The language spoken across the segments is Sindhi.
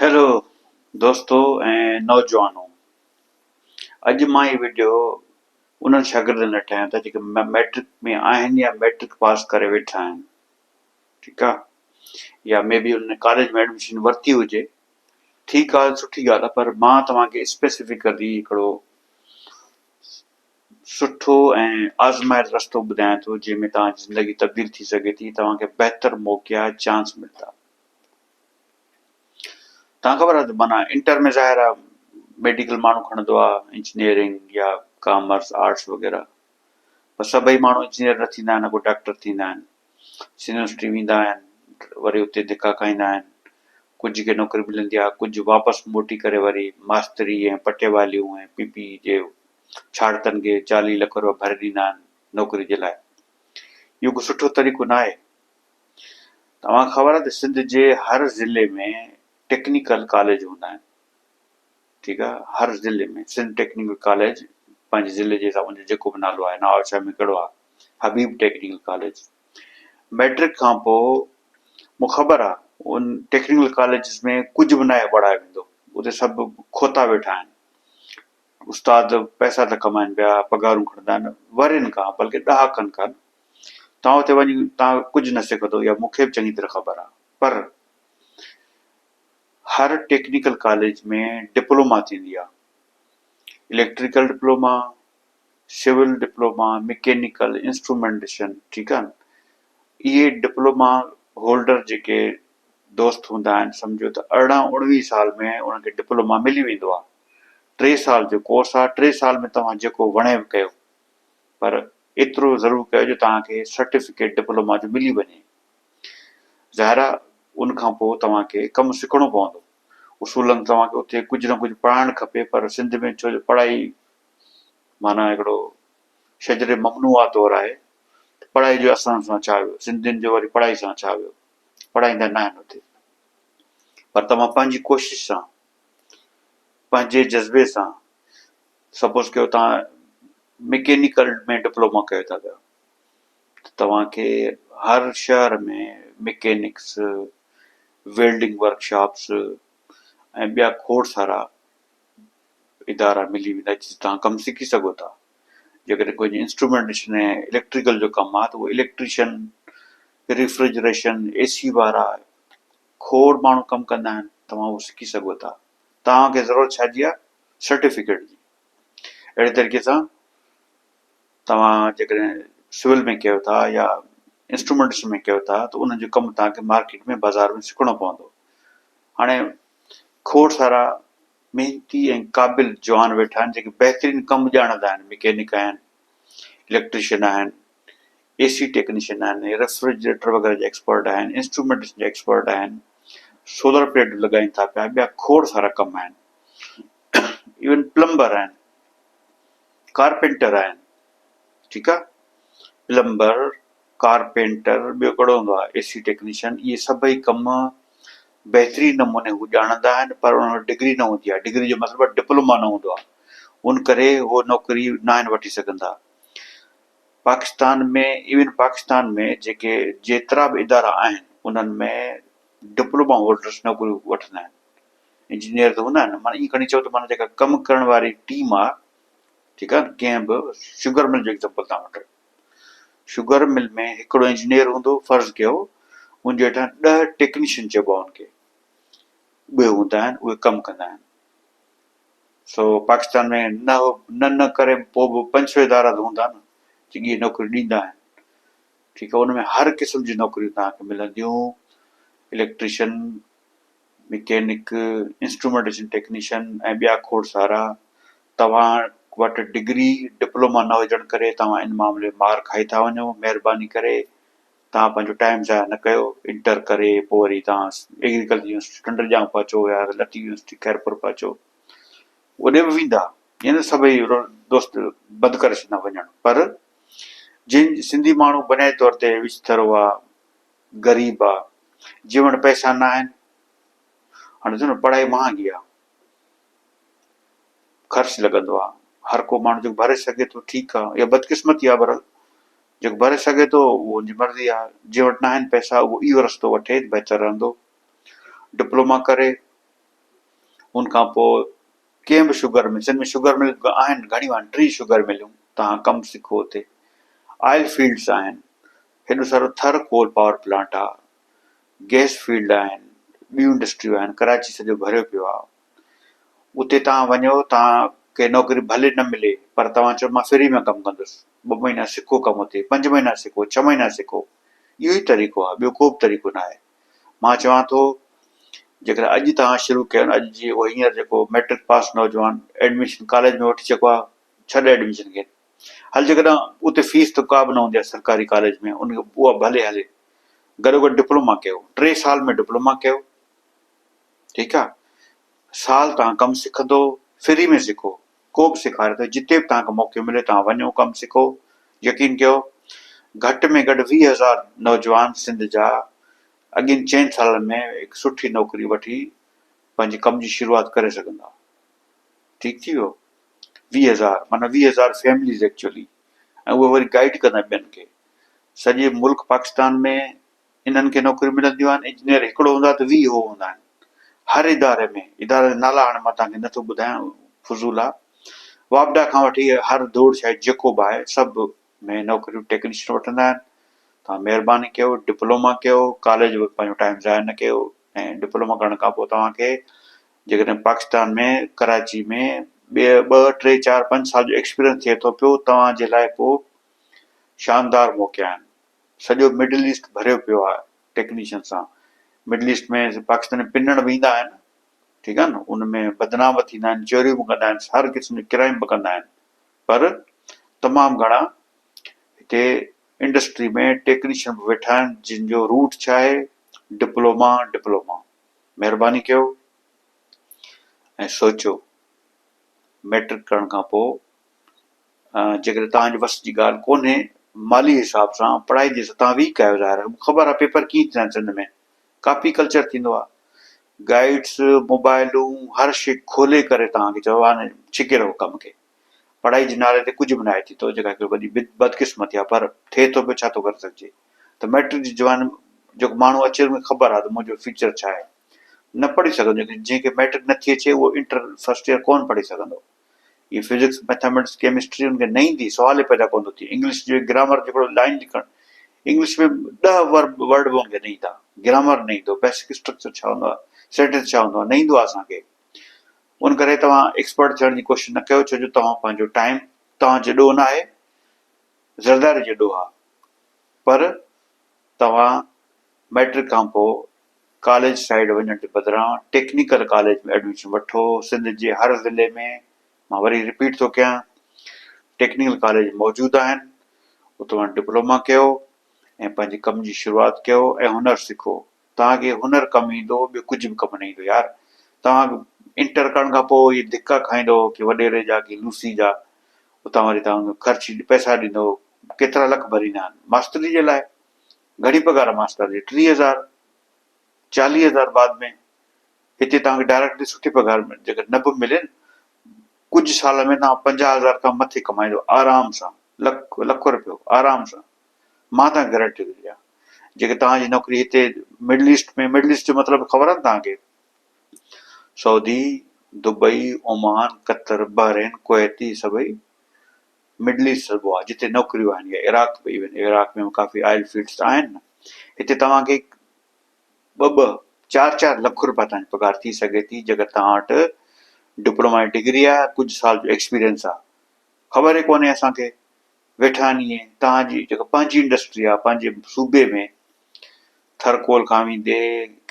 هيلو دوستو ۽ نوجوانو اڄ مان هي وڊيو انهن شاگردن لاء ٺاهيان ٿا جيڪي ميٽرڪ ۾ آهن يا ميٽرڪ پاس ڪري ويٺا آهن ٺيڪ آ يا مي بي انهن ڪاليج ۾ ايڊميشن ورتي هجي ٺيڪ آ سٺي ڳالهه آ پر مان توهان کي اسپيسفڪلي هڪڙو سٺو ۽ آزمايل رستو ٻڌايان ٿو جنهن ۾ توهان جي زندگي تبديل ٿي سگهي ٿي توهان کي بهتر موقعا چانس ملندا. تان خبر آ ته معنيٰ انٽر ۾ ظاهر آ ميڊيڪل ماڻهو کڻندو آ انجنيئرنگ يا ڪامرس آرٽس وغيره پر سڀئي ماڻهو انجنيئر نه ٿيندا آهن نه ڪو ڊاڪٽر ٿيندا آهن يونيورسٽي ويندا آهن وري اتي ڌڪا کائيندا آهن ڪجهه کي نوڪري ملندي آ ڪجهه واپس موٽي ڪري وري ماستري ۽ پٽيواليون ۽ پي پي جي ڇاڙتن کي 40 لک روپيا ڀري ڏيندا آهن نوڪري جي لاء اهو ڪو سٺو طريقو نه آهي. توهان کي خبر آهي ته سنڌ جي هر ضلعي ۾ ٽيڪنيڪل ڪاليج هوندا آهن ٺيڪ آهي هر ضلعي ۾ سنڌ ٽيڪنيڪل ڪاليج پنهنجي ضلعي جي حساب ان جو جيڪو به نالو آهي نوابشاهه ۾ ڪهڙو آهي حبيب ٽيڪنيڪل ڪاليج ميٽرڪ کان پوء مون خبر آهي ان ٽيڪنيڪل ڪاليجز ۾ ڪجهه به ناهي پڙهايو ويندو اتي سڀ کوتا ويٺا آهن استاد پئسا ٿا ڪمائن پيا پگهارون کڻندا آهن ورهين کان بلڪه ڏهاڪن کان توهان اتي وڃي توهان ڪجهه نه سکندو اها مون کي به چڱي طرح خبر آهي پر هر ٽيڪنيڪل ڪاليج ۾ ڊپلوما ٿيندي آهي electrical diploma civil diploma mechanical instrumentation ٺيڪ آهي اهي ڊپلوما هولڊر جيڪي دوست هوندا آهن سمجهو ته 18 19 سال ۾ انهن کي ڊپلوما ملي ويندو آهي 3 سال جو ڪورس آهي 3 سال ۾ توهان جيڪو وڻي ڪيو پر ايترو ضرور ڪيو جو توهان کي سرٽيفڪيٽ ڊپلوما جو ملي وڃي. ظاهر آ ان کان پوء توهان کي ڪم سکڻو پوندو. اصولن توهان کي اتي ڪجهه نه ڪجهه پڙهائڻ کپي پر سنڌ ۾ ڇو جو پڙهائي معنيٰ هڪڙو شجر ممنوعه طور آهي ته پڙهائي جو اسان سان ڇا ويو سنڌين جو وري پڙهائي سان ڇا ويو پڙهائيندا ناهن اتي پر توهان پنهنجي ڪوشش سان پنهنجي جذبي سان سپوز ڪيو توهان مڪينيڪل ۾ ڊپلوما ڪيو ٿا پيا ته توهان کي هر شهر ۾ مڪينڪس، ويلڊنگ ورڪشاپس ۽ ٻيا کوڙ سارا ادارا ملي ويندا جتي توهان ڪم سکي سگهو ٿا. جيڪڏهن ڪو انسٽرومينٽيشن ۽ اليڪٽريڪل جو ڪم آهي ته اهو اليڪٽريشن، ريفريجريشن، اي سي وارا کوڙ ماڻهو ڪم ڪندا آهن توهان اهو سکي سگهو ٿا. توهان کي ضرورت ڇا جي آهي؟ سرٽيفڪيٽ جي. اهڙي طريقي سان توهان جيڪڏهن سول ۾ ڪيو ٿا يا انسٽرومينٽس ۾ ڪيو ٿا ته انهن جو ڪم توهان کي مارڪيٽ ۾ بازار ۾ سکڻو پوندو. هاڻي کوڙ سارا محنتي ۽ قابل جوان ويٺا آهن جيڪي بهترين ڪم ڄاڻندا آهن مڪينڪ آهن، اليڪٽريشن آهن، اي سي ٽيڪنيشن آهن، ريفريجريٽر وغيره جا ايڪسپرٽ آهن، انسٽرومينٽس جا ايڪسپرٽ آهن، سولر پليٽ لڳائين ٿا پيا ٻيا کوڙ سارا ڪم آهن. ايون پلمبر آهن، ڪارپينٽر آهن، ٺيڪ آ پلمبر، ڪارپينٽر ٻيو ڪهڙو هوندو آ اي سي ٽيڪنيشن اهي سڀئي ڪم بهترين نموني هو ڄاڻندا آهن پر انهن وٽ ڊگري نه هوندي آ ڊگري جو مطلب آ ڊپلوما نه هوندو آ ان ڪري هو نوڪري ناهن وٺي سگهندا. پاڪستان ۾ ايون پاڪستان ۾ جيڪي جيترا به ادارا آهن انهن ۾ ڊپلوما هولڊرس نوڪريون وٺندا آهن. انجنيئر ته هوندا آهن نه معنيٰ ائين کڻي چئو ته معنيٰ جيڪا ڪم ڪرڻ واري ٽيم آ ٺيڪ آ ڪنهن به شگر مل جو ايگزامپل تان وٺو شگر مل ۾ هڪڙو انجنيئر هوندو فرض ڪيو ان جي هيٺان 10 ٽيڪنيشن چئبو آ ان کي اهي هوندا آهن اهي ڪم ڪندا آهن سو پاڪستان ۾ نه نه نه ڪري پوء به 500 ادارا ته هوندا نه جيڪي اهي نوڪريون ڏيندا آهن ٺيڪ آ ان ۾ هر قسم جون نوڪريون توهان کي ملنديون اليڪٽريشن مڪينڪ، انسٽرومينٽيشن ٽيڪنيشن ۽ ٻيا کوڙ سارا. توهان وٽ ڊگري، ڊپلوما نه هجڻ ڪري توهان ان معاملي ۾ مار کائي ٿا وڃو. مهرباني ڪري توهان پنهنجو ٽائيم ضايع نه ڪيو. انٽر ڪري پوء وري توهان ايگريڪلچر يونيورسٽي ٽنڊو ڄام پهچو يا لطيف يونيورسٽي خيرپور پهچو. اوڏي به ويندا. ائين نه سڀئي دوست بند ڪري ڇڏيندا وڃڻ پر جن سنڌي ماڻهو بنيادي طور تي وچٿرو آ، غريب آ، جنهن وٽ پئسا نه آهن، هاڻي ڏسو نه پڙهائي مهانگي آ، خرچ لڳندو آ، هر ڪو ماڻهو جيڪو ڀري سگهي ٿو ٺيڪ آ، اها بدقسمتي آ بهرحال جيڪو ڀري سگهي ٿو اهو ان جي مرضي آ، جنهن وٽ نه آهن پئسا اهو اهو رستو وٺي ته بهتر رهندو، ڊپلوما ڪري ان کان پوء ڪنهن به sugar mill, Sindh ۾ sugar mill آهن گهڻيون آهن، 30 شگر ملون، توهان ڪم سکو اتي. آئل فيلڊس آهن، هيڏو سارو ٿر ڪول پاور پلانٽ آ، گئس فيلڊ آهن، ٻيون انڊسٽريون آهن، ڪراچي سڄو ڀريو پيو آ. اتي توهان وڃو، توهان کي نوڪري ڀلي نه ملي پر توهان چئو مان فري ۾ ڪم ڪندس، ٻه مهينا سکو ڪم اتي، پنج مهينا سکو، ڇهه مهينا سکو، اهو ئي طريقو آ، ٻيو ڪو به طريقو ناهي. مان چوان ٿو جيڪڏهن اڄ توهان شروع ڪيو نه اڄ جي اهو هينئر جيڪو مئٽرڪ پاس نوجوان ايڊميشن ڪاليج ۾ وٺي چڪو آهي ڇڏ ايڊميشن کي هل جيڪڏهن اتي فيس ته ڪا به نه هوندي آهي سرڪاري ڪاليج ۾ ان کي اها ڀلي هلي گڏو گڏ ڊپلوما ڪيو 3 سال ۾ ڊپلوما ڪيو ٺيڪ آهي سال توهان ڪم سکندو فري ۾ سکو ڪو به سيکاري ٿو جتي به توهان کي موقعو ملي توهان وڃو ڪم سکو يقين ڪيو گهٽ ۾ گهٽ 20 هزار نوجوان سنڌ جا اڳين چئن سالن ۾ هڪ سٺي نوڪري وٺي پنهنجي ڪم جي شروعات ڪري سگهندا ٺيڪ ٿي ويو 20 هزار معنيٰ 20 هزار فيمليز ايڪچولي ۽ اهي وري گائيڊ ڪندا ٻين کي سڄي ملڪ پاڪستان ۾ انهن کي نوڪريون ملنديون آهن، انجنيئر هڪڙو هوندو آهي ته 20 هو هوندا آهن. هر اداري ۾، اداري جا نالا هاڻي مان توهان کي نٿو ٻڌايان فضول آهي. واپڊا کان وٺي هر ڌوڙ شاهي جيڪو به آهي سڀ ۾ نوڪريون ٽيڪنيشن وٺندا آهن. توهان مهرباني ڪيو ڊپلوما ڪيو، ڪاليج ۾ پنهنجو ٽائيم ضايع نه ڪيو ۽ ڊپلوما ڪرڻ کان پوء توهان کي جيڪڏهن پاڪستان ۾ ڪراچي ۾ ٻه ٽي چار پنج سال جو ايڪسپيرينس ٿئي ٿو پيو توهان جي لاء پوء شاندار موقعا آهن. سڄو مڊل ايسٽ ڀريو پيو آهي ٽيڪنيشن سان مڊل ايسٽ ۾ پاڪستاني پنڻ به ايندا آهن ٺيڪ آهي نه ان ۾ بدنام به ٿيندا آهن چوريون به ڪندا آهن هر قسم جي ڪرائم به ڪندا آهن پر تمام گهڻا هتي انڊسٽري ۾ ٽيڪنيشن به ويٺا آهن جن جو روٽ ڇا آهي ڊپلوما ڊپلوما مهرباني ڪيو ۽ سوچو ميٽرڪ ڪرڻ کان پوء جيڪڏهن توهان جي وس جي ڳالهه ڪونهي مالي حساب سان پڙهائي جي توهان ويڪ آهيو ظاهر آهي خبر آهي پيپر ڪيئن ٿيندا آهن سنڌ ۾ ڪاپي ڪلچر ٿيندو آهي گائيڊس موبائلون هر شي کولي ڪري توهان کي چئبو آهي ڇڪي رکو ڪم کي پڙهائي جي نالي تي ڪجهه به ناهي ٿيندو جيڪا هڪ وڏي بدقسمتي آهي پر ٿئي ٿو پيو ڇا ٿو ڪري سگهجي ته ميٽرڪ جي جوان جيڪو ماڻهو اچي ان کي خبر آهي ته منهنجو فيوچر ڇا آهي نه پڙهي سگهندو جنهن کي ميٽرڪ نٿي اچي اهو انٽر فرسٽ ايئر ڪونه پڙهي سگهندو هي فزڪس، مئٿاميٽڪس، ڪيمسٽري ان کي نه ايندي، سوال ئي پيدا ڪونه ٿو ٿئي. انگلش جو گرامر جيڪو لائين لکڻ انگلش ۾ 10 ورڊ به ان کي نه ايندا، گرامر نه ايندو، بيسڪ اسٽرڪچر ڇا هوندو آهي، سينٽينس ڇا هوندو آهي، نه ايندو آهي اسان کي. ان ڪري توهان ايڪسپرٽ ٿيڻ جي ڪوشش نه ڪيو ڇو جو توهان پنهنجو ٽائيم توهان جي ڏوهه نه آهي، زرداري جو ڏوهه آهي. پر توهان مئٽرڪ کان پوء ڪاليج سائيڊ وڃڻ جي بدران ٽيڪنيڪل ڪاليج ۾ ايڊميشن وٺو، سنڌ جي هر ضلعي ۾ مان وري رپيٽ ٿو ڪيان ٽيڪنيڪل ڪاليج موجود آهن اتي وڃي ڊپلوما ڪيو ۽ پنهنجي ڪم جي شروعات ڪيو ۽ هنر سکو توهان کي هنر ڪم ايندو ٻيو ڪجهه به ڪم نه ايندو يار توهان انٽر ڪرڻ کان پوء اهي ڌڪا کائيندو ڪي وڏيري جا ڪي لوسي جا اتان وري توهان کي خرچ پئسا ڏيندو ڪيترا لک ڀريندا آهن ماستري جي لاء گهڻي پگهار ماستر جي 30 هزار 40 هزار بعد ۾ هتي توهان کي ڊائريڪٽلي سٺي پگهار جيڪر نه به ملي نه ڪجهه سال ۾ توهان 50 هزار کان مٿي ڪمائيندو آرام سان لک لک روپيو آرام سان مان توهان کي گارنٽي ٿو ڏيان جيڪي توهان جي نوڪري هتي مڊل ايسٽ ۾ مڊل ايسٽ جو مطلب خبر آهي نه توهان کي Saudi Dubai Oman Qatar Bahrain Kuwait هي سڀئي مڊل ايسٽ سڏبو آهي جتي نوڪريون آهن يا عراق به ايون عراق ۾ به ڪافي آئل فيلڊس آهن نه هتي توهان کي ٻه ٻه چار چار لک روپيا توهان جي پگهار ٿي سگهي ٿي جيڪر توهان وٽ ڊپلوما جي ڊگري آهي ڪجهه سال جو ايڪسپيرينس آهي خبر ئي ڪونهي اسان کي ويٺا آهن ائين توهان جي جيڪا پنهنجي انڊسٽري آهي پنهنجي صوبي ۾ ٿر ڪول کان ويندي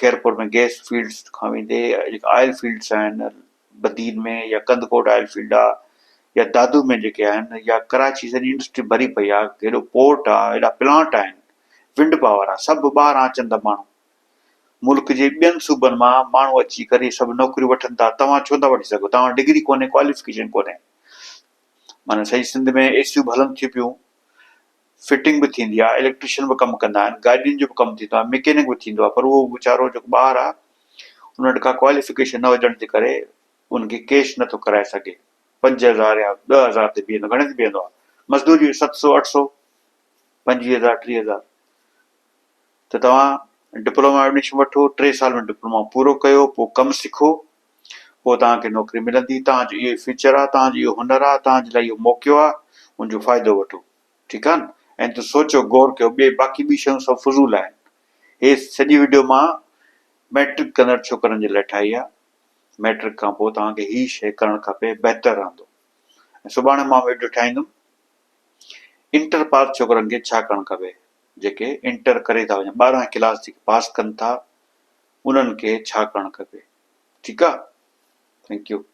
خيرپور ۾ گئس فيلڊس کان ويندي جيڪا آئل فيلڊس آهن بدين ۾ يا ڪنڌڪوٽ آئل فيلڊ آ يا دادو ۾ جيڪي آهن يا ڪراچي سڄي انڊسٽري ڀري پئي آ هيڏو پورٽ آ هيڏا پلانٽ آهن ونڊ پاور آ سڀ ٻاهران اچن ٿا ماڻهو ملڪ جي ٻين صوبن مان ماڻهو اچي ڪري سڀ نوڪريون وٺن ٿا توهان ڇو نٿا وٺي سگهو توهان وٽ ڊگري ڪونهي ڪواليفڪيشن ڪونهي معنيٰ سڄي سنڌ ۾ اي سيون به هلن ٿيون پيون فٽنگ به ٿيندي آهي، اليڪٽريشن به ڪم ڪندا آهن، گاڏين جو به ڪم ٿيندو آهي، مڪينڪ به ٿيندو آهي پر اهو ويچارو جيڪو ٻار آهي ان وٽ ڪا ڪواليفڪيشن نه هجڻ جي ڪري ان کي ڪيش نٿو ڪرائي سگهي 5000 يا 10,000 تي بيهندو گهڻي تي بيهندو آهي مزدوري 700 800 25,000 30,000 ته توهان ڊپلوما ايڊميشن وٺو 3 سال ۾ ڊپلوما پورو ڪيو پوء ڪم سکو پوء توهان کي نوڪري ملندي توهان جو اهو فيوچر آهي توهان جو اهو هنر آهي توهان جي لاء اهو موقعو آهي ان جو فائدو وٺو ٺيڪ آهي نه ۽ سوچو غور ڪيو ٻي باقي ٻي شيون سڀ فضول آهن هي سڄي وڊيو مان ميٽرڪ ڪندڙ ڇوڪرن جي لاء ٺاهي آهي ميٽرڪ کان پوء توهان کي هي شيء ڪرڻ کپي بهتر رهندو ۽ سڀاڻي مان وڊيو ٺاهيندم انٽر پاس ڇوڪرن کي ڇا ڪرڻ کپي جيڪي انٽر ڪري ٿا وڃن 12 ڪلاس جيڪي پاس ڪن ٿا انهن کي ڇا ڪرڻ کپي ٺيڪ آ thank you.